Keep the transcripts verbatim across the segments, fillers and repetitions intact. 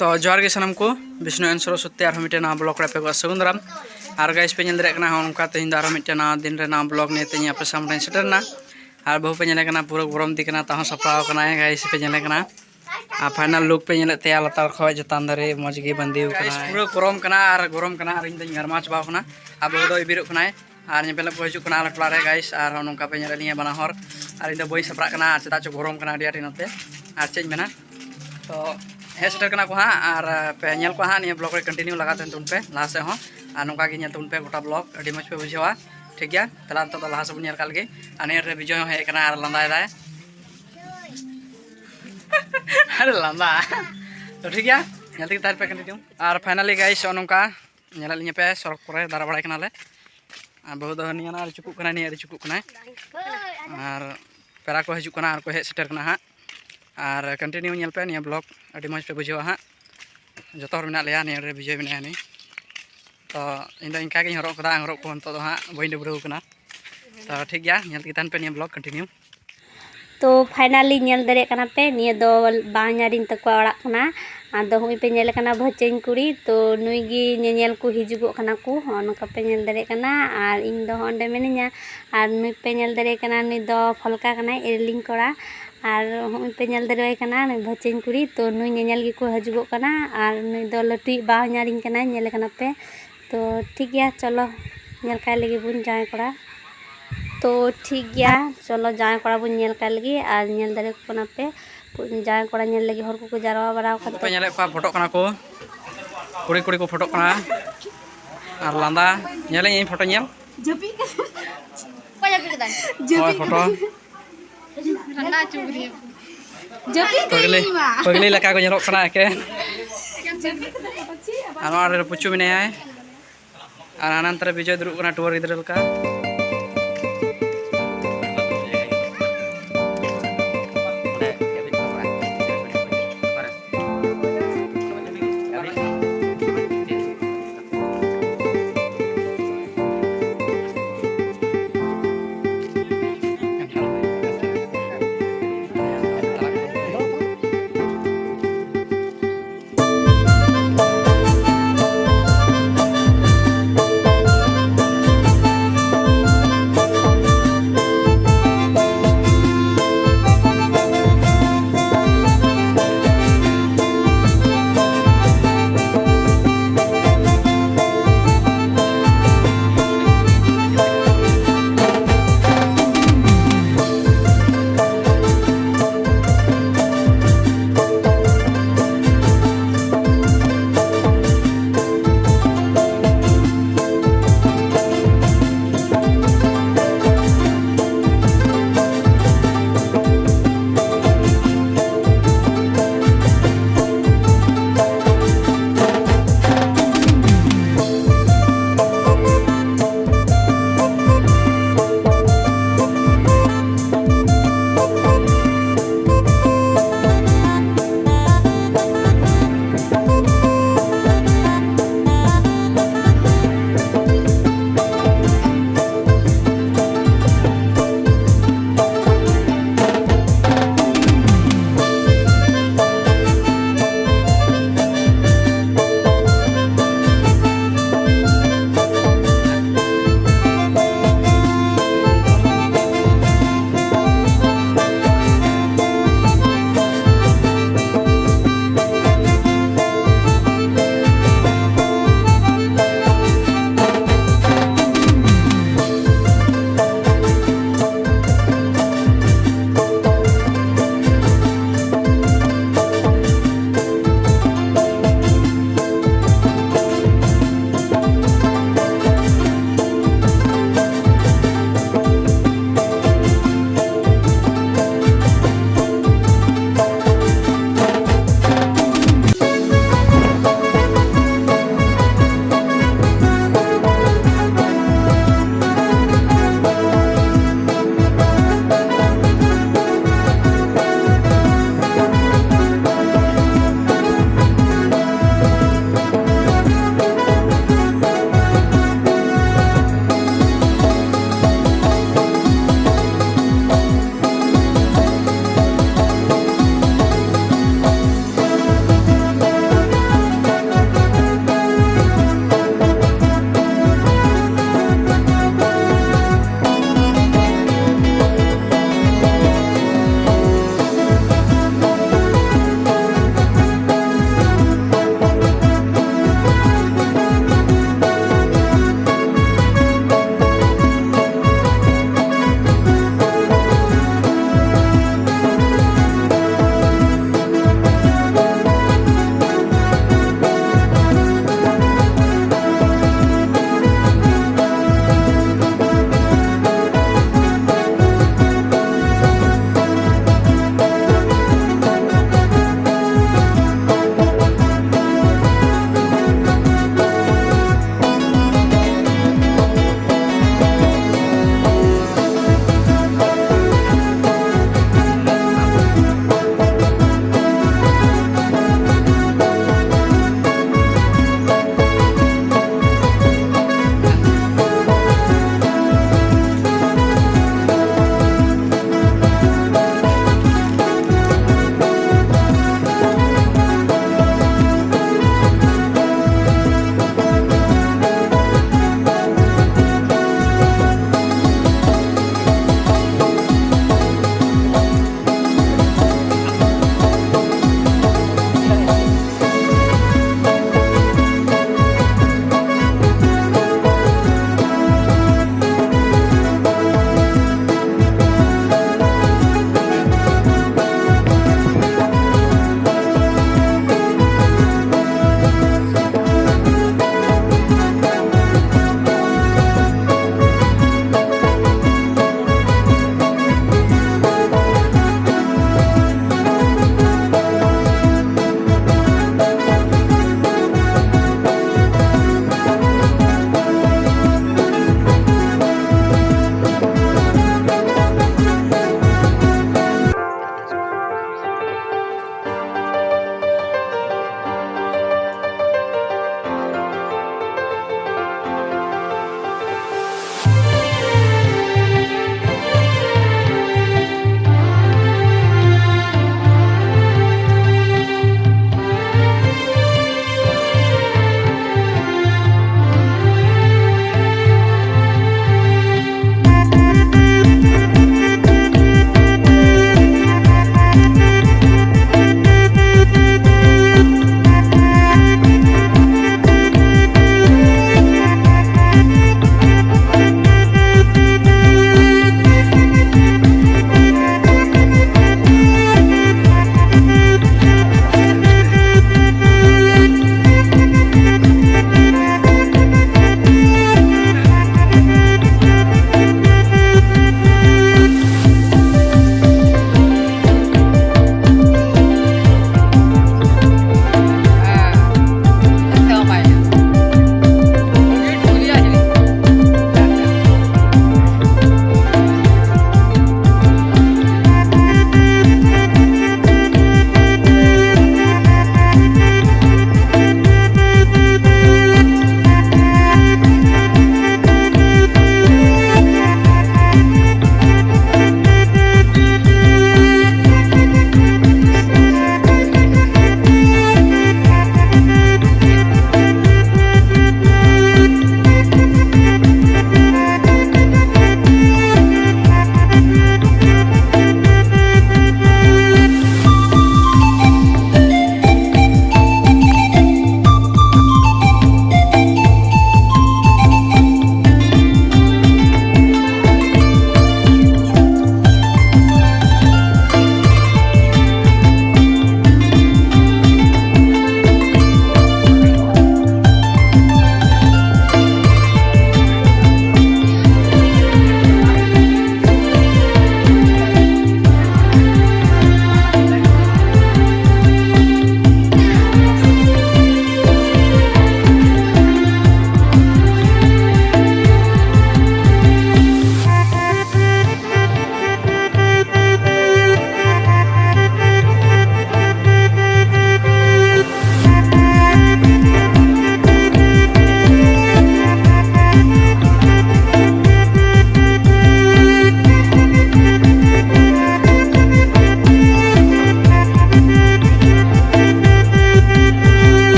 ᱛᱚ ᱡᱚᱦᱟᱨ ᱜᱮ ᱥᱟᱱᱟᱢ ᱠᱚ, ᱵᱤᱥᱱᱩ ᱮᱱ ᱥᱚᱨᱚᱥᱚᱛᱤ ᱟᱨᱦᱚᱸ ᱢᱤᱫᱴᱮᱱ ᱱᱟᱣᱟ ᱵᱞᱚᱜ ᱨᱮ ᱟᱯᱮ ᱠᱚᱣᱟᱜ ᱥᱟᱹᱜᱩᱱ ᱫᱟᱨᱟᱢ᱾ ᱟᱨ ᱜᱟᱭᱤᱥ ᱯᱮ ᱧᱮᱞ ᱫᱟᱲᱮᱭᱟᱜ ᱠᱟᱱᱟ, ᱦᱚᱸ ᱱᱚᱝᱠᱟ ᱛᱮᱦᱮᱧ ᱫᱚ ᱟᱨᱦᱚᱸ ᱢᱤᱫᱴᱮᱱ ᱱᱟᱣᱟ ᱫᱤᱱ ᱨᱮ ᱱᱟᱣᱟ ᱵᱞᱚᱜ ᱱᱤᱭᱮ ᱛᱮ ᱤᱧ ᱟᱯᱮ ᱥᱟᱢᱟᱝ ᱨᱮᱧ ᱥᱮᱴᱮᱨ ᱮᱱᱟ᱾ ᱟᱨ ᱵᱟᱹᱦᱩ ᱯᱮ ᱧᱮᱞᱮ ᱠᱟᱱᱟ, ᱯᱩᱨᱟᱹ ᱜᱚᱨᱚᱢ ᱫᱤ ᱠᱟᱱᱟ, ᱛᱟᱦᱚᱸ ᱥᱟᱯᱲᱟᱣ ᱠᱟᱱᱟᱭ᱾ ᱜᱟᱭᱤᱥ ᱯᱮ ᱧᱮᱞᱮ ᱠᱟᱱᱟ, ᱟᱨ ᱯᱷᱟᱭᱱᱟᱞ ᱞᱩᱠ ᱯᱮ ᱧᱮᱞᱮᱫ ᱛᱟᱭᱟ, ᱞᱟᱛᱟᱨ ᱠᱷᱚᱱ ᱪᱮᱛᱟᱱ ᱫᱷᱟᱹᱨᱤᱡ ᱢᱚᱡᱽ ᱜᱮ ᱵᱟᱸᱫᱮᱣ ᱜᱟᱭᱤᱥ ᱠᱟᱱᱟᱭ᱾ ᱯᱩᱨᱟᱹ ᱜᱚᱨᱚᱢ ᱠᱟᱱᱟ ᱟᱨ ᱜᱚᱨᱚᱢ ᱠᱟᱱᱟ ᱟᱨ ᱤᱧ ᱫᱚᱧ ᱜᱟᱨᱢᱟᱣ ᱪᱟᱵᱟᱣ ᱠᱟᱱᱟ᱾ ᱟᱨ ᱵᱟᱹᱦᱩ ᱫᱚ ᱤᱵᱤᱨᱚᱜ ᱠᱟᱱᱟᱭ᱾ ᱟᱨ ᱧᱮᱯᱮᱞᱚᱜ ᱠᱚ ᱦᱤᱡᱩᱜ ᱠᱟᱱᱟ ᱟᱞᱮ ᱴᱚᱞᱟ ᱨᱮ ᱜᱟᱭᱤᱥ, ᱟᱨ ᱱᱚᱝᱠᱟ ᱯᱮ ᱧᱮᱞᱮᱫ ᱞᱤᱧᱟ ᱵᱟᱱᱟ ᱦᱚᱲ᱾ ᱟᱨ ᱤᱧ ᱫᱚ ᱵᱟᱹᱧ ᱥᱟᱯᱲᱟᱜ ᱠᱟᱱᱟ, ᱟᱨ ᱪᱮᱫᱟᱜ ᱪᱚ ᱜᱚᱨᱚᱢ ᱠᱟᱱᱟ ᱟᱹᱰᱤ ᱟᱸᱴ ᱱᱚᱛᱮ᱾ ᱟᱨ ᱪᱮᱫ ᱤᱧ ᱢᱮᱱᱟ, ᱛᱚ ᱦᱮᱡ ᱥᱮᱴᱮᱨ ᱠᱟᱱᱟ ᱠᱚ ᱦᱟᱸᱜ, ᱟᱨ ᱯᱮ ᱧᱮᱞ ᱠᱚᱣᱟ ᱦᱟᱸᱜ ᱱᱤᱭᱟᱹ ᱵᱞᱚᱜ ᱨᱮ᱾ ᱠᱚᱱᱴᱤᱱᱤᱭᱩ ᱞᱟᱜᱟᱣ ᱛᱟᱦᱮᱱ ᱛᱟᱵᱚᱱ ᱯᱮ ᱞᱟᱦᱟ ᱥᱮᱫ ᱦᱚᱸ, ᱟᱨ ᱱᱚᱝᱠᱟ ᱜᱮ ᱧᱮᱞ ᱛᱟᱵᱚᱱ ᱯᱮ ᱜᱚᱴᱟ ᱵᱞᱚᱜ, ᱟᱹᱰᱤ ᱢᱚᱡᱽ ᱯᱮ ᱵᱩᱡᱷᱟᱹᱣᱟ᱾ ᱴᱷᱤᱠ ᱜᱮᱭᱟ, ᱛᱟᱦᱞᱮ ᱱᱤᱛᱚᱜ ᱫᱚ ᱞᱟᱦᱟ ᱥᱮᱫ ᱵᱚᱱ ᱧᱮᱞ ᱠᱟᱜ ᱞᱮᱜᱮ᱾ ᱟᱨ ᱱᱤᱭᱟᱹ ᱨᱮ ᱵᱤᱡᱚᱭ ᱦᱚᱸ ᱦᱮᱡ ᱟᱠᱟᱱᱟ ᱟᱨ ᱞᱟᱸᱫᱟᱭᱮᱫᱟᱭ᱾ ᱟᱨ ᱞᱟᱸᱫᱟ᱾ ᱛᱚ ᱴᱷᱤᱠ ᱜᱮᱭᱟ, ᱧᱮᱞ ᱛᱮᱜᱮ ᱛᱟᱦᱮᱱ ᱯᱮ ᱠᱚᱱᱴᱤᱱᱤᱭᱩ᱾ ᱟᱨ ᱯᱷᱟᱭᱱᱟᱞᱤ ᱜᱟᱭᱤᱥ, ᱱᱚᱜᱼᱚ ᱱᱚᱝᱠᱟ ᱧᱮᱞᱮᱫ ᱞᱤᱧᱟ ᱯᱮ, ᱥᱚᱲᱚᱠ ᱠᱚᱨᱮ ᱫᱟᱬᱟ ᱵᱟᱲᱟᱭ ᱠᱟᱱᱟᱞᱮ᱾ ᱟᱨ ᱵᱟᱹᱦᱩ ᱫᱚ ᱦᱟᱹᱱᱤ ᱦᱟᱱᱟ ᱨᱮ ᱪᱩᱠᱩᱜ ᱠᱟᱱᱟᱭ, ᱱᱤᱭᱟᱹ ᱨᱮ ᱪᱩᱠᱩᱜ ᱠᱟᱱᱟᱭ᱾ ᱟᱨ ᱯᱮᱲᱟ ᱠᱚ ᱦᱤᱡᱩᱜ ᱠᱟᱱᱟ ᱟᱨ ᱠᱚ ᱦᱮᱡ ᱥᱮᱴᱮᱨ ᱠᱟᱱᱟ ᱦᱟᱸᱜ᱾ ᱟᱨ ᱠᱚᱱᱴᱤᱱᱤᱭᱩ ᱧᱮᱞ ᱯᱮ ᱱᱤᱭᱟᱹ ᱵᱞᱚᱜ, ᱟᱹᱰᱤ ᱢᱚᱡᱽ ᱯᱮ ᱵᱩᱡᱷᱟᱹᱣᱟ ᱦᱟᱸᱜ᱾ ᱡᱚᱛᱚ ᱦᱚᱲ ᱢᱮᱱᱟᱜ ᱞᱮᱭᱟ, ᱱᱤᱭᱟᱹ ᱨᱮ ᱵᱤᱡᱚᱭ ᱢᱮᱱᱟᱭᱟ ᱱᱤ᱾ ᱛᱚ ᱤᱧ ᱫᱚ ᱤᱱᱠᱟ ᱜᱤᱧ ᱦᱚᱨᱚᱜ ᱠᱟᱫᱟ ᱟᱝᱨᱚᱵ ᱠᱚ, ᱱᱤᱛᱚᱜ ᱫᱚ ᱦᱟᱸᱜ ᱵᱟᱹᱧ ᱰᱟᱹᱵᱽᱨᱟᱹᱣ ᱠᱟᱱᱟ᱾ ᱛᱚ ᱴᱷᱤᱠ ᱜᱮᱭᱟ, ᱧᱮᱞ ᱛᱮᱜᱮ ᱛᱟᱦᱮᱱ ᱯᱮ ᱱᱤᱭᱟᱹ ᱵᱞᱚᱜ ᱠᱚᱱᱴᱤᱱᱤᱭᱩ᱾ ᱛᱚ ᱯᱷᱟᱭᱱᱟᱞᱤ ᱧᱮᱞ ᱫᱟᱲᱮᱭᱟᱜ ᱠᱟᱱᱟ ᱯᱮ, ᱱᱤᱭᱟᱹ ᱫᱚ ᱵᱟᱦᱧᱟᱨᱤᱧ ᱛᱟᱠᱚᱣᱟᱜ ᱚᱲᱟᱜ ᱠᱟᱱᱟ᱾ ᱟᱫᱚ ᱦᱚᱸᱜᱼᱚᱭ ᱯᱮ ᱧᱮᱞᱮ ᱠᱟᱱᱟ ᱵᱷᱟᱹᱪᱟᱹᱧ ᱠᱩᱲᱤ, ᱛᱚ ᱱᱩᱭ ᱜᱮ ᱧᱮᱧᱮᱞ ᱠᱚ ᱦᱤᱡᱩᱜᱚᱜ ᱠᱟᱱᱟ ᱠᱚ, ᱦᱚᱸᱜᱼᱚ ᱱᱚᱝᱠᱟ ᱯᱮ ᱧᱮᱞ ᱫᱟᱲᱮᱭᱟᱜ ᱠᱟᱱᱟ᱾ ᱟᱨ ᱤᱧ ᱫᱚ ᱦᱚᱸᱜᱼᱚ ᱱᱚᱸᱰᱮ ᱢᱤᱱᱟᱹᱧᱟ᱾ ᱟᱨ ᱱᱩᱭ ᱯᱮ ᱧᱮᱞ ᱫᱟᱲᱮᱭᱟᱭ ᱠᱟᱱᱟ, ᱱᱩᱭ ᱫᱚ ᱯᱷᱚᱞᱠᱟ ᱠᱟᱱᱟᱭ, ᱮᱨᱮᱞᱤᱧ ᱠᱚᱲᱟ᱾ ᱟᱨ ᱦᱚᱸᱜᱼᱚᱭ ᱯᱮ ᱧᱮᱞ ᱫᱟᱲᱮᱭᱟᱭ ᱠᱟᱱᱟ, ᱱᱩᱭ ᱵᱷᱟᱹᱪᱟᱹᱧ ᱠᱩᱲᱤ, ᱛᱚ ᱱᱩᱭ ᱧᱮᱧᱮᱞ ᱜᱮᱠᱚ ᱦᱤᱡᱩᱜᱚᱜ ᱠᱟᱱᱟ᱾ ᱟᱨ ᱱᱩᱭ ᱫᱚ ᱞᱟᱹᱴᱩᱭᱤᱡ ᱵᱟᱦᱧᱟᱨᱤᱧ ᱠᱟᱱᱟᱭ, ᱧᱮᱞᱮ ᱠᱟᱱᱟ ᱯᱮ᱾ ᱛᱚ ᱴᱷᱤᱠ ᱜᱮᱭᱟ, ᱪᱚᱞᱚ ᱧᱮᱞ ᱠᱟᱭ ᱞᱮᱜᱮ ᱵᱚᱱ ᱡᱟᱶᱟᱭ ᱠᱚᱲᱟ᱾ ᱛᱚ ᱴᱷᱤᱠ ᱜᱮᱭᱟ, ᱪᱚᱞᱚ ᱡᱟᱶᱟᱭ ᱠᱚᱲᱟ ᱵᱚᱱ ᱧᱮᱞ ᱠᱟᱭ ᱞᱮᱜᱮ᱾ ᱟᱨ ᱧᱮᱞ ᱫᱟᱲᱮᱭᱟᱠᱚ ᱠᱟᱱᱟ ᱯᱮ, ᱡᱟᱶᱟᱭ ᱠᱚᱲᱟ ᱧᱮᱞ ᱞᱟᱹᱜᱤᱫ ᱦᱚᱲ ᱠᱚᱠᱚ ᱡᱟᱨᱣᱟ ᱵᱟᱲᱟ ᱟᱠᱟᱱ ᱯᱮ ᱛᱟᱠᱚᱣᱟ᱾ ᱧᱮᱞᱮᱫ ᱠᱚᱣᱟ, ᱯᱷᱳᱴᱳᱜ ᱠᱟᱱᱟ ᱠᱚ, ᱠᱩᱲᱤ ᱠᱩᱲᱤ ᱠᱚ ᱯᱷᱳᱴᱳᱜ ᱠᱟᱱᱟ᱾ ᱟᱨ ᱞᱟᱸᱫᱟ, ᱧᱮᱞᱮᱧ ᱤᱧ ᱯᱷᱳᱴᱳ ᱧᱮᱞ᱾ ᱡᱟᱹᱯᱤᱫ ᱠᱟᱫᱟᱭ᱾ ᱚᱠᱚᱭ ᱡᱟᱹᱯᱤᱫ ᱠᱟᱫᱟᱭ? ᱦᱳᱭ, ᱯᱷᱳᱴᱳ᱾ ᱡᱟᱹᱯᱤᱫ ᱠᱟᱫᱟᱭ ᱯᱟᱹᱜᱽᱞᱤ, ᱤᱧ ᱢᱟ᱾ ᱯᱟᱹᱜᱽᱞᱤ ᱞᱮᱠᱟ ᱠᱚ ᱧᱮᱞᱚᱜ ᱠᱟᱱᱟ ᱮᱠᱮᱱ᱾ ᱡᱟᱹᱯᱤᱫ ᱠᱟᱫᱟᱭ ᱯᱷᱳᱴᱳ ᱪᱮᱫ ᱟᱵᱟᱨ? ᱟᱨ ᱱᱚᱣᱟ ᱨᱮ ᱯᱩᱪᱩ ᱢᱮᱱᱟᱭᱟ᱾ ᱟᱨ ᱦᱟᱱᱟᱱᱛᱮ ᱨᱮ ᱵᱤᱡᱚᱭ ᱫᱩᱲᱩᱵ ᱠᱟᱱᱟ ᱴᱩᱣᱟᱹᱨ ᱜᱤᱫᱽᱨᱟᱹ ᱞᱮᱠᱟ᱾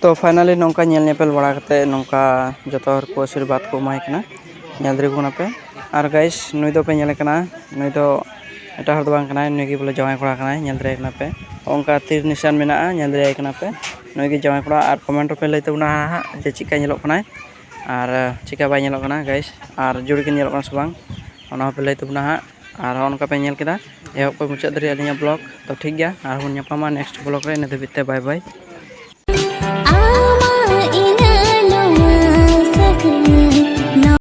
ᱛᱚ finally ᱱᱚᱝᱠᱟ ᱧᱮᱞ ᱧᱮᱯᱮᱞ ᱵᱟᱲᱟ ᱠᱟᱛᱮ ᱱᱚᱝᱠᱟ ᱡᱚᱛᱚ ᱦᱚᱲ ᱠᱚ ᱟᱥᱤᱨᱵᱟᱫᱽ ᱠᱚ ᱮᱢᱟᱭ ᱠᱟᱱᱟ, ᱧᱮᱞ ᱫᱟᱲᱮᱭᱟᱠᱚ ᱠᱟᱱᱟ ᱯᱮ᱾ ᱟᱨ guys, ᱱᱩᱭ ᱫᱚ ᱯᱮ ᱧᱮᱞᱮ ᱠᱟᱱᱟ, ᱱᱩᱭ ᱫᱚ ᱮᱴᱟᱜ ᱦᱚᱲ ᱫᱚ ᱵᱟᱝ ᱠᱟᱱᱟᱭ, ᱱᱩᱭ ᱜᱮ ᱵᱚᱞᱮ ᱡᱟᱶᱟᱭ ᱠᱚᱲᱟ ᱠᱟᱱᱟᱭ, ᱧᱮᱞ ᱫᱟᱲᱮᱭᱟᱭ ᱠᱟᱱᱟ ᱯᱮ᱾ ᱚᱱᱠᱟ ᱛᱤᱨ ᱱᱤᱥᱟᱱ ᱢᱮᱱᱟᱜᱼᱟ, ᱧᱮᱞ ᱫᱟᱲᱮᱭᱟᱭ ᱠᱟᱱᱟ ᱯᱮ, ᱱᱩᱭ ᱜᱮ ᱡᱟᱶᱟᱭ ᱠᱚᱲᱟ᱾ ᱟᱨ comment ᱨᱮᱯᱮ ᱞᱟᱹᱭ ᱛᱟᱵᱚᱱᱟ ᱦᱟᱸᱜ ᱡᱮ ᱪᱮᱫᱠᱟ ᱧᱮᱞᱚᱜ ᱠᱟᱱᱟᱭ ᱟᱨ ᱪᱮᱫᱠᱟ ᱵᱟᱭ ᱧᱮᱞᱚᱜ ᱠᱟᱱᱟ guys, ᱟᱨ ᱡᱩᱲᱤ ᱠᱤᱱ ᱧᱮᱞᱚᱜ ᱠᱟᱱᱟ ᱥᱮ ᱵᱟᱝ, ᱚᱱᱟ ᱦᱚᱸᱯᱮ ᱞᱟᱹᱭ ᱛᱟᱵᱚᱱᱟ ᱦᱟᱸᱜ᱾ ᱟᱨ ᱦᱚᱸᱜᱼᱚ ᱱᱚᱝᱠᱟ ᱯᱮ ᱧᱮᱞ ᱠᱮᱫᱟ ᱮᱦᱚᱵ ᱠᱷᱚᱱ ᱢᱩᱪᱟᱹᱫ ᱫᱷᱟᱹᱨᱤᱡ ᱟᱹᱞᱤᱧᱟᱜ vlog᱾ ᱛᱚ ᱴᱷᱤᱠ ᱜᱮᱭᱟ, ᱟᱨᱦᱚᱸ ᱵᱚᱱ ᱧᱟᱯᱟᱢᱟ next vlog ᱨᱮ᱾ ᱤᱱᱟᱹ ᱫᱷᱟᱹᱵᱤᱡ ᱛᱮ bye bye᱾